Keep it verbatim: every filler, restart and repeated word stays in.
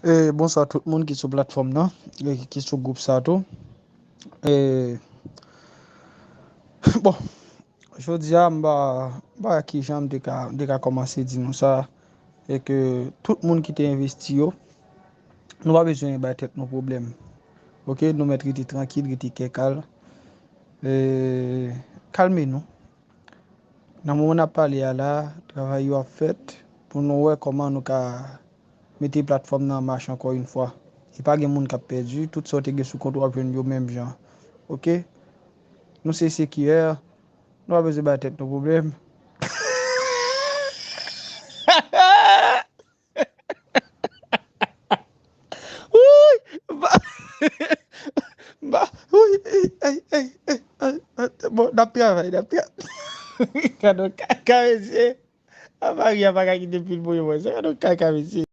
E, bonswa tout moun ki sou platfòm nan, e, ki sou gwoup sa tou. E, bon, jodi a, m pa, m pa wè kijan m te ka, m te ka kòmanse di nou sa, e ke tout moun ki te envesti yo, nou pa bezwen bay tèt nou pwoblèm. Oke, nou mèt rete trankil, rete kè kal. E, kalme nou. Nan moman n ap pale a la, travay yo ap fèt pou nou wè kòman nou ka mete platfòm nan an mach ankò yon fwa. E pa gen moun k ap pèdi, tout sa w te gen sou kont ou ap jwenn yo menm jan. Oke? Nou se sekirè, nou pa bezwen bay tèt nou pwoblèm. Wouy! Ba, ba, wouy, ey, ey, ey, ey, ey, ey, bon, n ap travay, n ap travay. Gade yon kaka, mesye. A, Maria pa ka kite pil pou yo, mwen. Se gade yon kaka, mesye.